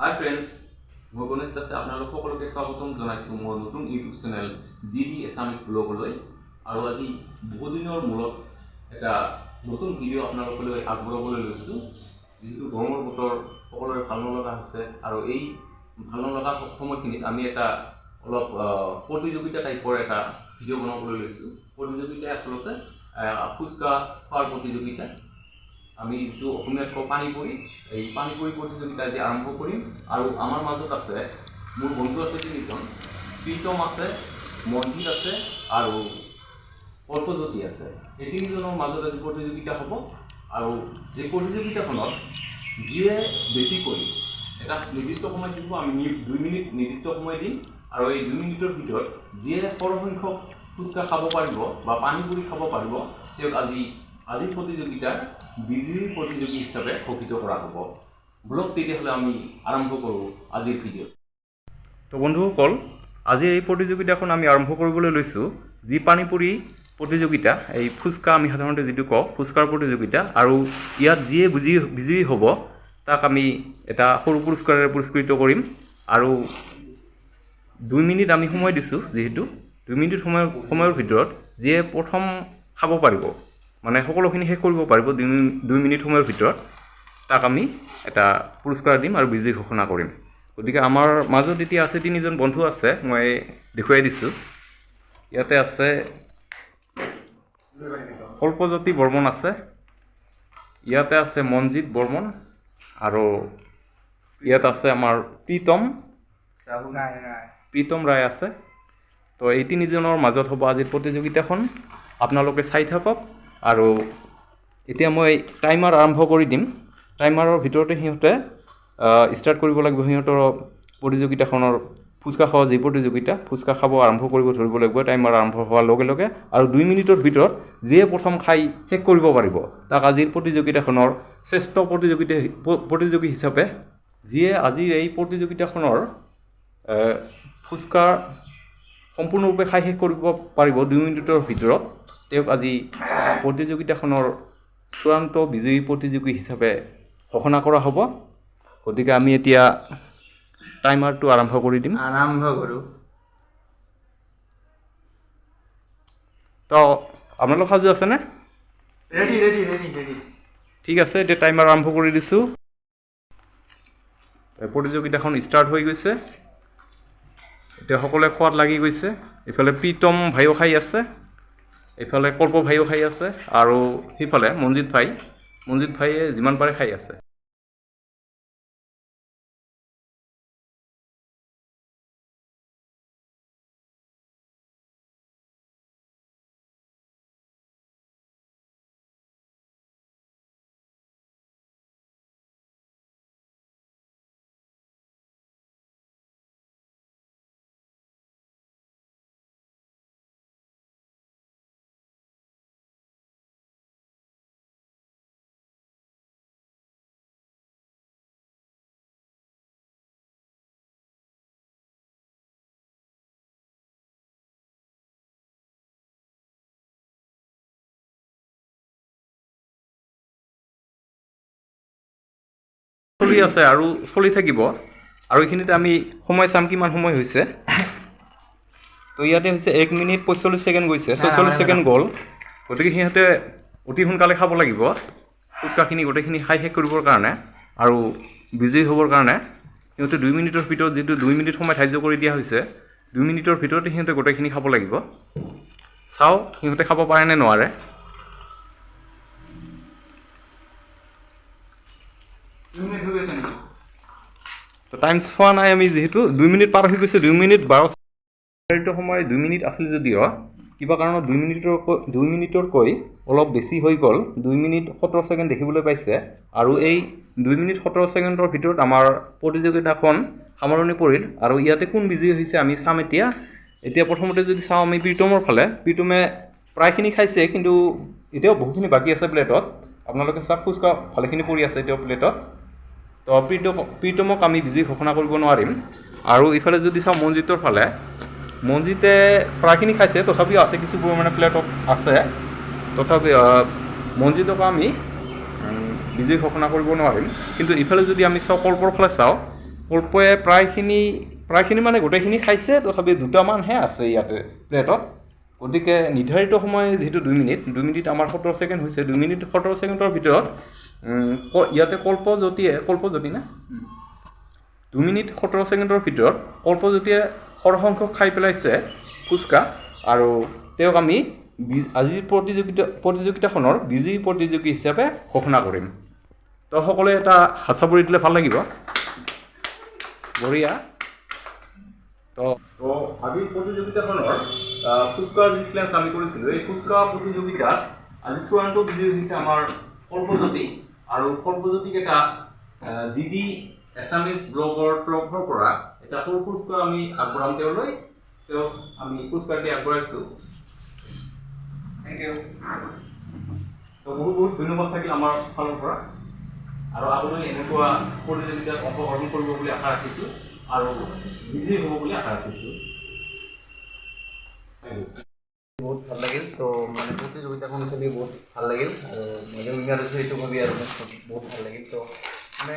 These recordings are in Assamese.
হাই ফ্ৰেণ্ডছ, মই গণেশ দাসে আপোনালোক সকলোকে স্বাগতম জনাইছোঁ মোৰ নতুন ইউটিউব চেনেল জি ডি এছামিছ ব্লগলৈ। আৰু আজি বহুদিনৰ মূৰত এটা নতুন ভিডিঅ' আপোনালোকলৈ আগবঢ়াবলৈ লৈছোঁ। যিহেতু গৰমৰ বতৰ, সকলোৰে ভাল নলগা হৈছে আৰু এই ভাল নলগা সময়খিনিত আমি এটা অলপ প্ৰতিযোগিতা টাইপৰ এটা ভিডিঅ' বনাবলৈ লৈছোঁ। প্ৰতিযোগিতাই আচলতে ফুচকা খোৱাৰ প্ৰতিযোগিতা, আমি যিটো অসমীয়াত কওঁ পানীপুৰি, এই পানীপুৰি প্ৰতিযোগিতা আজি আৰম্ভ কৰিম। আৰু আমাৰ মাজত আছে মোৰ বন্ধু আছে তিনিজন, প্ৰীতম আছে, মনজিত আছে আৰু কল্পজ্যোতি আছে। এই তিনিজনৰ মাজত আজি প্ৰতিযোগিতা হ'ব আৰু এই প্ৰতিযোগিতাখনত যিয়ে বেছিকৈ, এটা নিৰ্দিষ্ট সময় থাকিব, আমি 2 মিনিট নিৰ্দিষ্ট সময় দিম আৰু এই 2 মিনিটৰ ভিতৰত যিয়ে সৰহসংখ্যক ফুচকা খাব পাৰিব বা পানীপুৰি খাব পাৰিব, তেওঁক আজিৰ প্ৰতিযোগিতাৰ বিজয়ী প্ৰতিযোগী হিচাপে ঘোষিত কৰা হ'ব। ব'লক তেতিয়াহ'লে আমি আৰম্ভ কৰোঁ আজিৰ ভিডিঅ'। তো বন্ধুসকল, আজিৰ এই প্ৰতিযোগিতাখন আমি আৰম্ভ কৰিবলৈ লৈছোঁ, যি পানীপুৰি প্ৰতিযোগিতা, এই ফুচকা আমি সাধাৰণতে যিটো কওঁ, ফুচকাৰ প্ৰতিযোগিতা। আৰু ইয়াত যিয়ে বিজয়ী হ'ব, তাক আমি এটা সৰু পুৰস্কাৰেৰে পুৰস্কৃত কৰিম। আৰু 2 মিনিট আমি সময় দিছোঁ, যিহেতু 2 মিনিট সময়ৰ ভিতৰত যিয়ে প্ৰথম খাব পাৰিব, মানে সকলোখিনি শেষ কৰিব পাৰিব 2 মিনিট সময়ৰ ভিতৰত, তাক আমি এটা পুৰস্কাৰ দিম আৰু বিজয়ী ঘোষণা কৰিম। গতিকে আমাৰ মাজত এতিয়া আছে তিনিজন বন্ধু আছে, মই দেখুৱাই দিছোঁ। ইয়াতে আছে কল্পজ্যোতি বৰ্মন আছে, ইয়াতে আছে মনজিত বৰ্মন আৰু ইয়াত আছে আমাৰ প্ৰীতম প্ৰীতম ৰায় আছে। তো এই তিনিজনৰ মাজত হ'ব আজিৰ প্ৰতিযোগিতাখন। আপোনালোকে চাই থাকক। আৰু এতিয়া মই টাইমাৰ আৰম্ভ কৰি দিম। টাইমাৰৰ ভিতৰতে সিহঁতে ষ্টাৰ্ট কৰিব লাগিব। সিহঁতৰ প্ৰতিযোগিতাখনৰ, ফুচকা খোৱা যি প্ৰতিযোগিতা, ফুচকা খাব আৰম্ভ কৰিব ধৰিব লাগিব টাইমাৰ আৰম্ভ হোৱাৰ লগে লগে। আৰু 2 মিনিটৰ ভিতৰত যিয়ে প্ৰথম খাই শেষ কৰিব পাৰিব, তাক আজিৰ প্ৰতিযোগিতাখনৰ শ্ৰেষ্ঠ প্ৰতিযোগী হিচাপে, যিয়ে আজিৰ এই প্ৰতিযোগিতাখনৰ ফুচকা সম্পূৰ্ণৰূপে খাই শেষ কৰিব পাৰিব 2 মিনিটৰ ভিতৰত, তেওঁক আজি প্ৰতিযোগিতাখনৰ চূড়ান্ত বিজয়ী প্ৰতিযোগী হিচাপে ঘোষণা কৰা হ'ব। গতিকে আমি এতিয়া টাইমাৰটো আৰম্ভ কৰি দিম। আৰম্ভ কৰোঁ। তো আপোনালোক সাজু আছেনে? Ready, ready, ready, ready. ঠিক আছে, এতিয়া টাইমাৰ আৰম্ভ কৰি দিছোঁ। প্ৰতিযোগিতাখন ষ্টাৰ্ট হৈ গৈছে। এতিয়া সকলোৱে খোৱাত লাগি গৈছে। ইফালে প্ৰীতম ভাইও খাই আছে, এইফালে কল্প ভাইও খাই আছে আৰু সিফালে মঞ্জিত ভাই, মঞ্জিত ভাইয়ে যিমান পাৰে খাই আছে। চলি আছে আৰু চলি থাকিব। আৰু এইখিনিতে আমি সময় চাম, কিমান সময় হৈছে। তো ইয়াতে হৈছে 1 মিনিট 45 ছেকেণ্ড গৈছে, 46 ছেকেণ্ড গ'ল। গতিকে সিহঁতে অতি সোনকালে খাব লাগিব ফুচকাখিনি, গোটেইখিনি খাই শেষ কৰিবৰ কাৰণে আৰু বিজয়ী হ'বৰ কাৰণে সিহঁতে 2 মিনিটৰ ভিতৰত, যিটো 2 মিনিট সময় ধাৰ্য কৰি দিয়া হৈছে, 2 মিনিটৰ ভিতৰতে সিহঁতে গোটেইখিনি খাব লাগিব। চাওঁ সিহঁতে খাব পাৰে নে নোৱাৰে। 2 মিনিট হৈ গৈছে নেকি? তো টাইম চোৱা নাই আমি, যিহেতু 2 মিনিট পাৰ হৈ গৈছে, 2 মিনিট 12। নিৰ্ধাৰিত সময় 2 মিনিট আছিল যদিও কিবা কাৰণত 2 মিনিটতকৈ অলপ বেছি হৈ গ'ল। 2 মিনিট 17 ছেকেণ্ড দেখিবলৈ পাইছে। আৰু এই 2 মিনিট 17 ছেকেণ্ডৰ ভিতৰত আমাৰ প্ৰতিযোগিতাখন সামৰণি পৰিল। আৰু ইয়াতে কোন বিজয়ী হৈছে আমি চাম এতিয়া। এতিয়া প্ৰথমতে যদি চাওঁ আমি প্ৰীতমৰ ফালে, প্ৰীতমে প্ৰায়খিনি খাইছে, কিন্তু এতিয়াও বহুখিনি বাকী আছে প্লেটত। আপোনালোকে চাওক, ফুচকা ভালেখিনি পৰি আছে এতিয়াও প্লেটত। তো প্ৰীতমক আমি বিজয়ী ঘোষণা কৰিব নোৱাৰিম। আৰু ইফালে যদি চাওঁ মঞ্জিতৰ ফালে, মঞ্জিতে প্ৰায়খিনি খাইছে, তথাপিও আছে, কিছু পৰিমাণে প্লেটত আছে। তথাপি মঞ্জিতক আমি বিজয়ী ঘোষণা কৰিব নোৱাৰিম। কিন্তু ইফালে যদি আমি চাওঁ, কল্পৰ ফালে চাওঁ, কল্পই প্ৰায়খিনি মানে গোটেইখিনি খাইছে, তথাপি দুটামানহে আছে ইয়াতে প্লেটত। গতিকে নিৰ্ধাৰিত সময় যিহেতু 2 মিনিট, 2 মিনিট আমাৰ 17 ছেকেণ্ড হৈছে। 2 মিনিট 17 ছেকেণ্ডৰ ভিতৰত ইয়াতে কল্পজ্যোতিয়ে, কল্পজ্যোতি নে, 2 মিনিট 17 ছেকেণ্ডৰ ভিতৰত কল্পজ্যোতিয়ে সৰহসংখ্যক খাই পেলাইছে ফুচকা আৰু তেওঁক আমি আজিৰ প্ৰতিযোগিতাখনৰ বিজয়ী প্ৰতিযোগী হিচাপে ঘোষণা কৰিম। তো সকলোৱে এটা হাত চাপৰি দিলে ভাল লাগিব। বঢ়িয়া। তো আজিৰ প্ৰতিযোগিতাখনৰ ফুচকা যি চেলেঞ্জ আমি কৰিছিলোঁ, এই ফুচকা প্ৰতিযোগিতাত আজি চূড়ান্ত বিজয়ী হৈছে আমাৰ কল্পজ্যোতি আৰু কল্পজ্যোতিক এটা জি ডি এছামিজ ব্লগৰ তৰফৰ পৰা এটা সৰু পুৰস্কাৰ আমি আগবঢ়াম তেওঁলৈ। তেওঁক আমি পুৰস্কাৰটি আগবঢ়াইছোঁ। Thank U. তো বহুত বহুত ধন্যবাদ থাকিল আমাৰ ফালৰ পৰা আৰু আগলৈ এনেকুৱা প্ৰতিযোগিতাত অংশগ্ৰহণ কৰিব বুলি আশা ৰাখিছোঁ আৰু বিজয়ী হ'ব বুলি আশা ৰাখিছোঁ। Thank U. বহুত ভাল লাগিল। তো মানে প্ৰতিযোগিতাখন খেলি বহুত ভাল লাগিল আৰু মই যে উইনাৰ হৈছোঁ, সেইটো ভাবি আৰু মোক বহুত ভাল লাগিল। তো মানে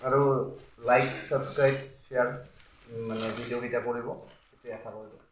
আৰু লাইক, ছাবস্ক্ৰাইব, শ্বেয়াৰ মানে ভিডিঅ'কেইটা কৰিব, সেইটোৱে আশা কৰিলোঁ।